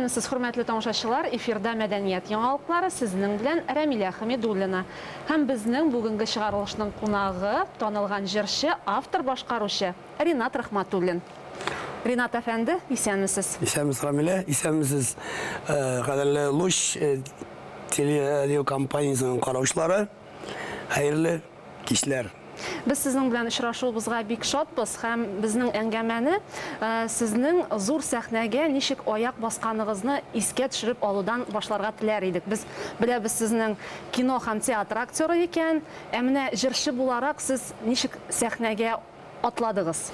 Исәнмесез, хөрмәтле тамашачылар! Эфирда Мәдәният яңалыклары, сезнең белән Рәмилә Хәмидуллина. Һәм безнең бүгенге чыгарылышның кунагы, танылган җырчы, автор-башкаручы Ринат Рахматуллин. Ринат әфәнде, исәнмесез! Исәнмесез, Рамилә! Исәнмесез, кадерле Луч телерадиокомпаниясенең караучылары! Хәерле кичләр! Без сезнең белән очрашуыбызга бик шатбыз һәм безнең әңгәмәне сезнең зур сәхнәгә ничек аяк басканыгызны искә төшереп алудан башларга теләр идек. Без беләбез сезнең кино һәм театр актеры икән, ә менә җырчы буларак сез ничек сәхнәгә атладыгыз?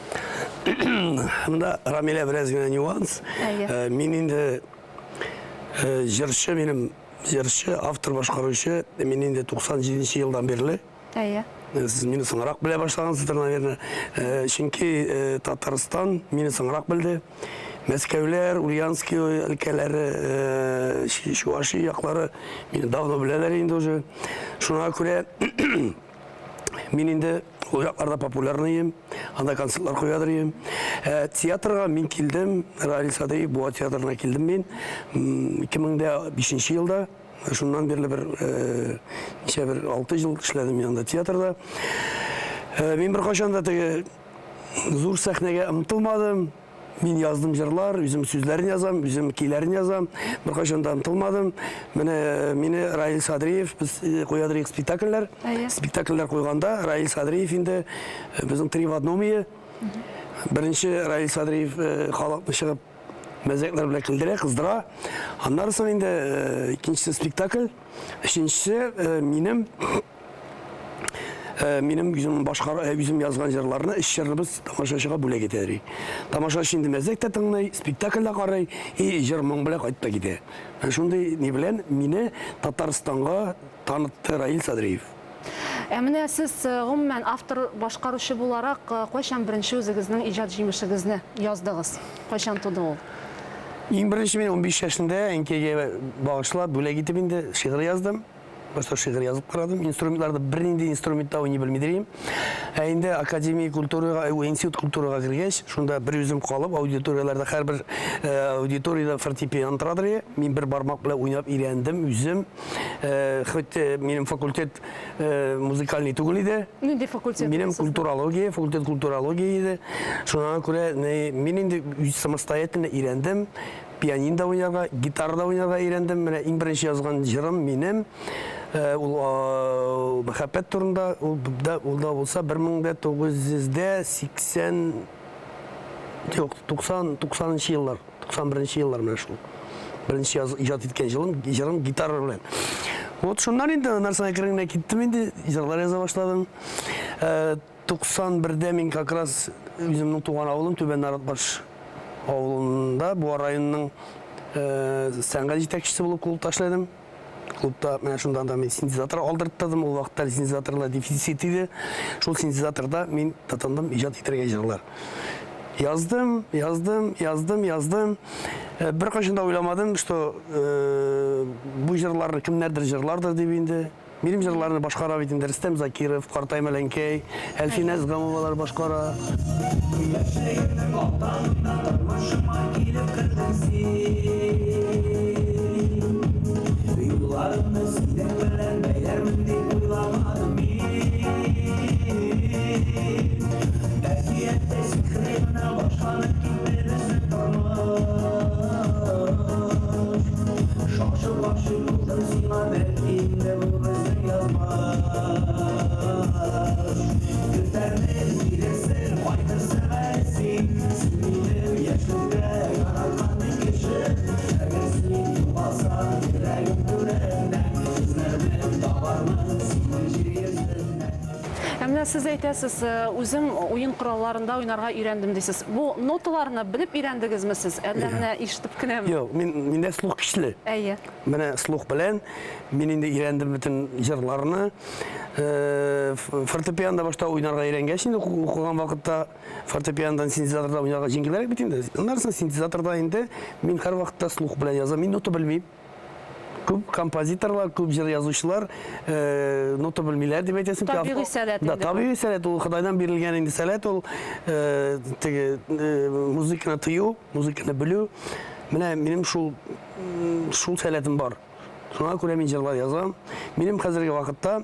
Монда, Рамилә, бераз генә нюанс. Әйе. Мин инде җырчы, минем җырчы, автор, башкаручы, мин инде 97 нче елдан бирле. Әйе. Сез мине соңрак белә башлагансыздыр, наверное. Чөнки Татарстан мине соңрак белде. Мәскәүләр, Ульяновский өлкәләре, Чувашия яклары мине давно беләләр инде уже. Шуңа күрә мин инде ул якларда популярный идем, анда концертлар куядыр идем. Ә театрга мин килдем, Раил Садриев Буа театрына килдем мин 2005 елда. Шуннан бирле бер ничә бер 6 ел эшләдем мин анда театрда. Мин беркайчан да теге зур сәхнәгә омтылмадым. Мин яздым җырлар, үзем сүзләрен язам, үзем көйләрен язам. Беркайчан да омтылмадым. Менә мине Раил Садриев, без куядыр идек спектакльләр. Спектакльләр куйганда Раил Садриев инде безнең три в одном ие. Беренче Раил Садриев халыкны чыгып мәзәкләр белән көлдерә, кыздыра. Аннары соң инде икенчесе спектакль, өченчесе минем минем үзем башкар, үзем язган җырларны, өч җырны без тамашачыга бүләк итә идек. Тамашачы инде мәзәк тә тыңлый, спектакль дә карый, и җыр-моң белән кайтып та китә. Менә шундый ни белән мине Татарстанга танытты Раил Садриев. Ә менә сез, гомумән, автор-башкаручы буларак, кайчан беренче үзегезнең иҗат җимешегезне яздыгыз? Кайчан туды ул? Иң беренче мин 15 яшендә әнкәйгә багышлап, бүләк итеп инде шигырь яздым. Башта шигырь язып карадым. Инструментларда бернинди инструментта уйный белми дим. Ә инде академия культурага, институт культурага кергәч, шунда бер үзем калып, аудиторияләрдә һәрбер аудиториядә фортепиано торадыр. Мин бер бармак белән уйнап өйрәндем үзем. Хоть минем факультет музыкальный түгел иде. Нинди факультет? Минем культурология, факультет культурология иде. Шуңа күрә мин инде самостоятельно өйрәндем. Пианинода уйнарга, гитарада уйнарга өйрәндем. Менә иң беренче язган җырым минем ул мәхәббәт турында, ул да, ул да булса 1980 юк, 90 90 нчы еллар, 91 нче еллар менә шул. Беренче яз, иҗат иткән җылым, җырым гитара белән. Вот шуннан инде аннан соң әкрен генә киттем инде, җырлар яза башладым. 91 дә мин как раз үземнең туган авылым Түбән Наратбаш авылында Буа районының сәнгать җитәкчесе булып клубта эшләдем. Клубта менә шунда да мин синтезатор алдырттырдым. Ул вакытта синтезаторлар дефицит иде. Шул синтезаторда мин тотындым иҗат итәргә җырлар. Яздым, яздым, яздым, яздым. Беркайчан да уйламадым, что бу җырларны кемнәрдер җырлардыр дип инде. Минем җырларны башкара бит инде Рөстәм Закиров, Картай Мәләнкәй, Әлфинә Әзгамовалар башкара. Яшьлегемнең ак таңында тормышыма килеп кердең син. Юлларымны синең белән бәйләрмен дип уйламадым мин. Әкияттәй сихри генә башланып китте безнең тормыш. Шашып гашыйк булдым сиңа, бәлки инде бу безнең язмыш. Көтәрмен, килерсең, кайтырсың әле син. Син минем яшьлектә яраткан бит кешем. Әгәр син югалсаң йөрәгем түреннән, эзләрмен, табармын сине җир йөзеннән. Ә менә сез әйтәсез, үзем уен коралларында уйнарга өйрәндем дисез. Бу ноталарны белеп өйрәндегезме сез, әллә менә ишетеп кенәме? Юк, мин миндә слух көчле. Әйе. Менә слух белән мин инде өйрәндем бөтен җырларны. Фортепианда башта уйнарга өйрәнгәч инде укыган вакытта фортепианодан синтезаторда уйнарга җиңелрәк бит инде. Аннан соң синтезаторда инде мин һәрвакытта слух белән язам. Мин нота белмим. Күп композиторлар, күп җыр язучылар нота белмиләр дип әйтәсем. Табигый сәләт инде. Да, табигый сәләт ул Ходайдан бирелгән инде сәләт ул, теге музыканы тою, музыканы белү. Менә минем шул шул сәләтем бар. Шуңа күрә мин җырлар язам. Минем хәзерге вакытта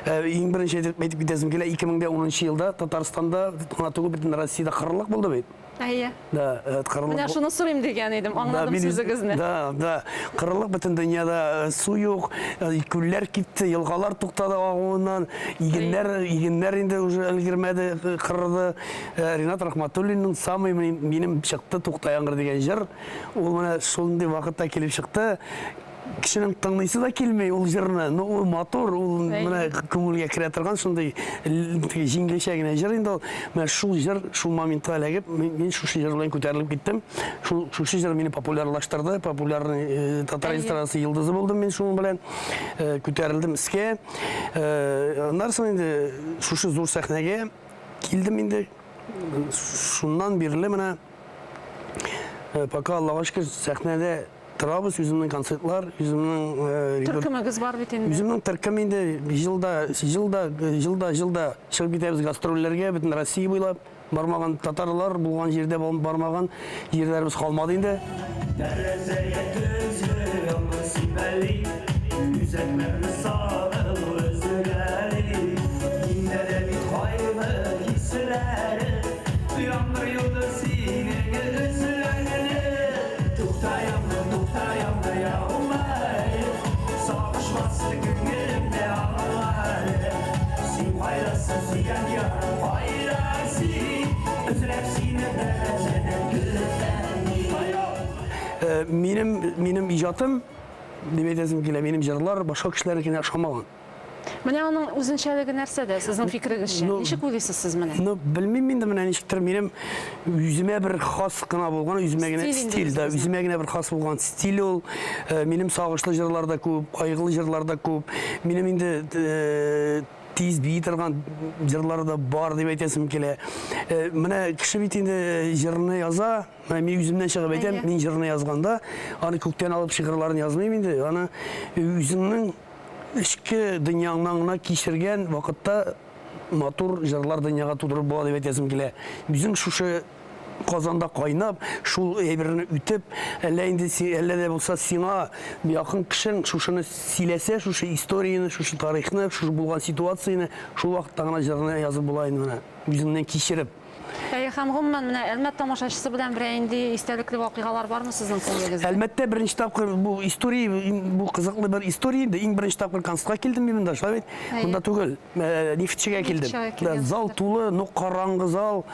э, иң беренче әйтеп, әйтеп китәсем килә, 2010 елда Татарстанда гына түгел, бөтен Россиядә кырырлык булды бит. Әйе. Да, э, кырырлык. Менә шуны сорыйм дигән идем, аңладым сүзегезне. Да, да. Кырырлык бөтен дөньяда э, су юк, күлләр кипте, елгалар туктады агуыннан, игеннәр, игеннәр инде уже өлгермәде, кырырды. Ринат Рахматуллинның самый минем чыкты Тукта яңгыр дигән җыр. Ул менә шундый вакытта килеп чыкты. Кешенең тыңлыйсы да килми ул җырны. Ну, ул матур, ул менә күңелгә керә торган шундый җиңелчә генә җыр инде ул. Менә шул җыр шул моментка эләгеп, мин шушы җыр белән күтәрелеп киттем. Шул шушы җыр мине популярлаштырды, популярный э, татар эстрадасы йолдызы булдым мин шуның белән. Э, күтәрелдем өскә. Э, аннан соң инде шушы зур сәхнәгә килдем инде. Шуннан бирле менә Э, пока Аллага шөкер, сәхнәдә торабыз, үземнең концертлар, үземнең э, төркемегез бар бит инде. Үземнең төркем инде елда, елда, елда, елда чыгып китәбез гастрольләргә, бөтен Россия буйлап. Бармаган татарлар булган җирдә бармаган җирләребез калмады инде. Тәрәзәгә көзге яңгыр сибәли, Үзәкләрне сагыну өзгәли. Миндә дә бит кайгы хисләре, Яңгыр юды синең эзләреңне. Тукта, яңгыр, тукта, яңгыр, яума әле. Сагыш басты күңелемне алма әле. Син кайдасың, сөйгән ярым, кайда син? Эзләп сине тәрәзәдән көтәм мин. Э, минем минем иҗатым дип әйтәсем килә, минем җырлар башка кешеләрнекенә ошамаган. Менә аның үзенчәлеге нәрсәдә, сезнең фикерегезчә? Ну, Ничек уйлыйсыз сез менә? Ну, белмим инде менә ничектер минем үземә бер хас кына булган, үземә генә Стиль инде стиль, да, үзегезнең. үземә генә бер хас булган стиль ул. Э, минем сагышлы җырлар да күп, кайгылы җырлар да күп. Минем инде э, тиз бии торган җырлар да бар дип әйтәсем килә. Э, менә кеше бит инде җырны яза, менә мин үземнән чыгып әйтәм, Әйе. мин җырны язганда, аны күктән алып шигырьләрен язмыйм инде, аны үзеңнең Эчке дөньяңнан гына кичергән вакытта матур җырлар дөньяга тудырып була дип әйтәсем килә. Үзең шушы Казанда кайнап, шул әйберне үтеп, әллә инде әллә дә булса сиңа якын кешең шушыны сөйләсә, шушы историяне, шушы тарихны, шушы булган ситуацияне, шул вакытта гына җырны язып була инде менә, үзеңнән кичереп. Әйе, һәм гомумән, менә Әлмәт тамашачысы белән берәр нинди истәлекле вакыйгалар бармы сезнең күңелегездә? Әлмәттә беренче тапкыр бу история, бу кызыклы бер история инде. Иң беренче тапкыр концертка килдем мин монда, шулай бит? Монда түгел, э, Нефтьчегә килдем. Да, зал тулы, ну караңгы зал.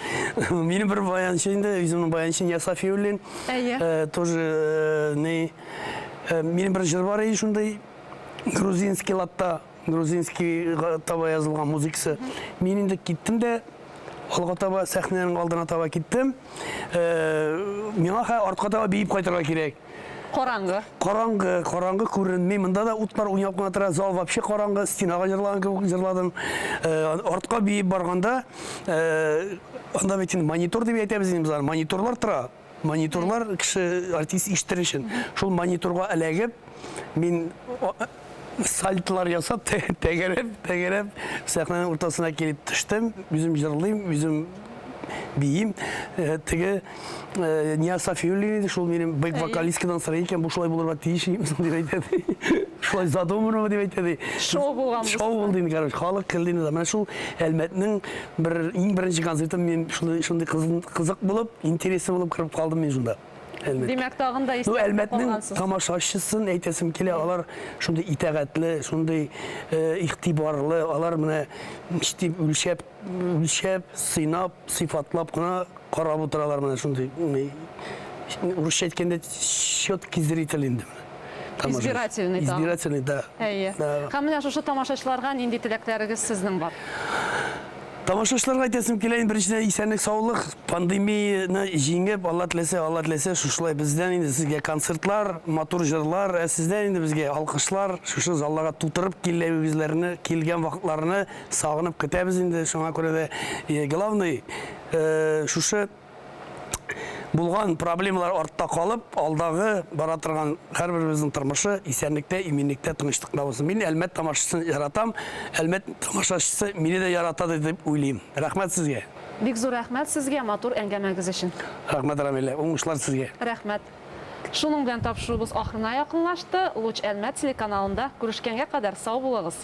Минем бер баянчы инде, үземнең баянчы Нияз Сафиуллин. Әйе. Э, тоже э, не минем бер җыр бар иде шундый грузинский ладта. Грузинскийга таба язылган музыкасы. Мин инде киттем дә, алга таба, сәхнәнең алдына таба киттем. Э, миңа хә артка таба биеп кайтырга кирәк. Караңгы. Караңгы, караңгы күренми. Монда да утлар уйнап кына тора. Зал вообще караңгы, стенага җырлаган кебек җырладым. Э, артка биеп барганда, э, анда бит инде монитор дип әйтәбез инде без аны. Мониторлар тора. Мониторлар кеше артист ишетер өчен. Шул мониторга эләгеп, мин сальтолар ясап, тәгәрәп, тәгәрәп сәхнәнең уртасына килеп төштем. Үзем җырлыйм, үзем биим. Э, теге э, Нияз Сафиуллин иде, шул минем бэк-вокалисткадан сорый икән, бу шулай булырга тиеш дип әйтә. Шулай задумано дип әйтә ди. Шоу булган. Шоу булды инде, короче, халык көлде инде. Менә шул Әлмәтнең бер иң беренче концертын мин шундый шундый кызык булып, интересный булып кереп калдым мин шунда. Әлмәт. Димәк, тагын да истә. Ну, Әлмәтнең тамашачысын әйтәсем килә, алар шундый итагатьле, шундый э, игътибарлы, алар менә ничек үлчәп, үлчәп, сыйнап, сыйфатлап кына карап утыралар менә шундый. Урысча әйткәндә, четкий зритель инде. Избирательный там. Избирательный, да. Әйе. Һәм менә шушы тамашачыларга нинди теләкләрегез сезнең бар? Тамашачыларга әйтәсем килә, инде беренчедән исәнлек, саулык, пандемияне җиңеп, Алла теләсә, Алла теләсә, шушылай бездән инде сезгә концертлар, матур җырлар, ә сездән инде безгә алкышлар, шушы залларга тутырып килүегезләрне, килгән вакытларны сагынып көтәбез инде. Шуңа күрә дә, э, главный, э, шушы Булган проблемалар артта калып, алдагы бара торган һәрберебезнең тормышы исәнлектә, иминлектә, тынычлыкта булсын. Мин Әлмәт тамашачысын яратам, Әлмәт тамашачысы мине дә ярата дип уйлыйм. Рәхмәт сезгә. Бик зур рәхмәт сезгә матур әңгәмәгез өчен. Рәхмәт, Рамилә. Уңышлар сезгә. Рәхмәт. Шуның белән тапшыруыбыз ахырына якынлашты. Луч Әлмәт телеканалында күрешкәнгә кадәр сау булыгыз!